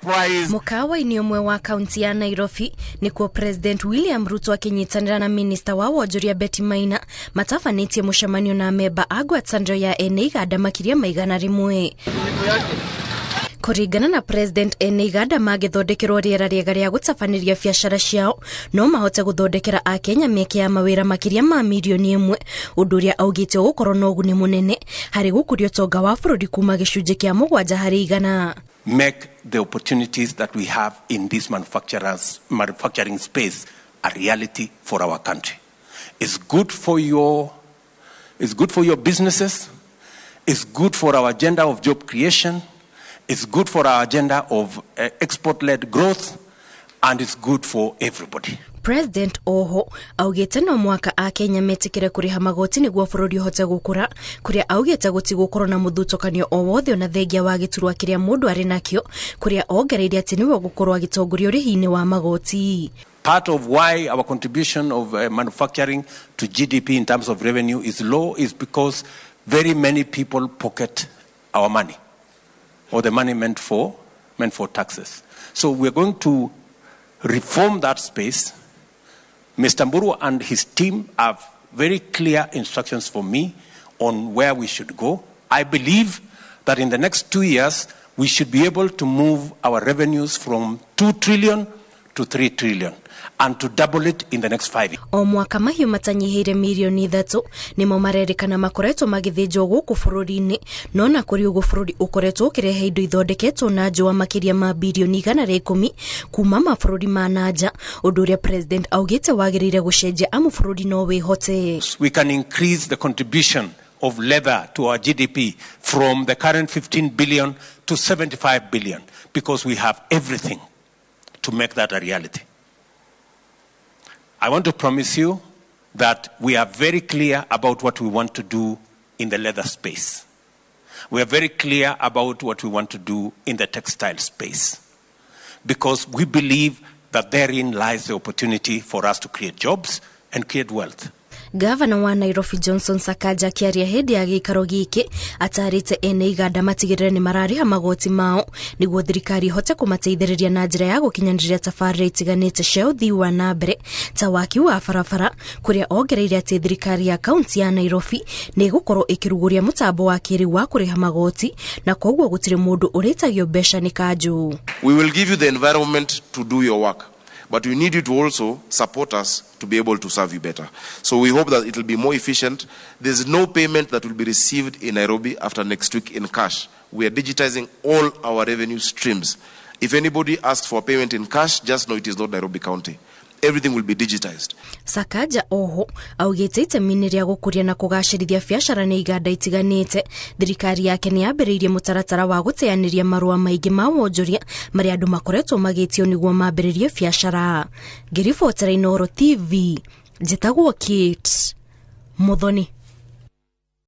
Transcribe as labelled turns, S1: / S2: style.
S1: enterprise.
S2: Mukawa-inĩ ũmwe wa kaunti ya Nairobi nĩkuo President William Ruto akĩnyitanĩra na minista wa wonjoria Betty Maina matabanĩtie mũcemanio na memba a ngwatanĩro ya ene iganda makĩria ma 100. Kũringana na President, ene iganda mangĩthondekerwo rĩera rĩega rĩa gũtabanĩria biacara ciao no mahote gũthondekera akenya mĩeke ya mawĩra makĩria ma 1 million, ũndũ ũrĩa augĩte ũgũkorwo na ũguni mũnene harĩ gũkũria ũtonga wa bũrũri kuma 7%.
S3: Make the opportunities that we have in this manufacturing space a reality for our country. It's good for your businesses, it's good for our agenda of job creation, it's good for our agenda of export-led growth, and it's good for everybody.
S2: President oho augĩte no mwaka akenya metĩkĩre kũrĩha magoti nĩguo bũrũri ũhote gũkũra, kũrĩa augĩte gũtigũkorwo na mũthutũkanio o wothe ona thengia wa gĩturwa kĩrĩa mũndũ arĩ nakĩo, kũrĩa ongereire atĩ nĩwe ũgũkorwo agĩtongoria ũrĩhi-inĩ wa magoti.
S3: Part of why our contribution of manufacturing to GDP in terms of revenue is low is because very many people pocket our money, or the money meant for taxes. So we're going to reform that space. Mr. Mburu and his team have very clear instructions for me on where we should go. I believe that in the next 2 years, we should be able to move our revenues from 2 trillion to 3 trillion and to double it in the next 5 years.
S2: O mwaka mahiũ matanyihĩire 3 million nĩmo marerĩkana makoretwo magĩthĩnjwo gũkũ bũrũri-inĩ, no na kũrĩ ũguo bũrũri ũkoretwo ũkĩrehe indo ithondeketwo na njũa makĩria ma 110 billion kuma mabũrũri ma na nja, ũndũ ũrĩa President augĩte wagĩrĩire gũcenjia amu bũrũri no wĩhote.
S3: We can increase the contribution of leather to our GDP from the current 15 billion to 75 billion because we have everything to make that a reality. I want to promise you that we are very clear about what we want to do in the leather space. We are very clear about what we want to do in the textile space because we believe that therein lies the opportunity for us to create jobs and create wealth.
S2: Gavana wa Nairobi Johnson Sakaja akĩaria hĩndĩ ya gĩikaro gĩkĩ atarĩte ene iganda matigĩrĩre nĩ mararĩha magoti mao nĩguo thirikari ihote kũmateithĩrĩria na njĩra ya gũkinyanĩria tabarĩra itiganĩte cia ũthii wa na mbere ta waki wa barabara, kũrĩa ongereire atĩ thirikari ya kaunti ya Nairobi nĩ ĩgũkorwo ĩkĩrugũria mũtambo wa kĩrĩu wa kũrĩha magoti na koguo gũtirĩ mũndũ ũrĩtagio mbeca nĩ kanjũ.
S4: We will give you the environment to do your work, but we need you to also support us to be able to serve you better. So we hope that it will be more efficient. There's no payment that will be received in Nairobi after next week in cash. We are digitizing all our revenue streams. If anybody asks for payment in cash, just know it is not Nairobi County. Everything will be digitized.
S2: Sakaja oho augĩte itemi-inĩ rĩa gũkũria na kũgacĩrithia biacara na iganda itiganĩte, thirikari yake nĩ yambĩrĩirie mũtaratara wa gũteanĩria marũa maingĩ ma wonjoria marĩa andũ makoretwo magĩtio nĩguo mambĩrĩrie biacara. Ngĩribotera Inooro TV, njĩtagwo Kate Muthoni.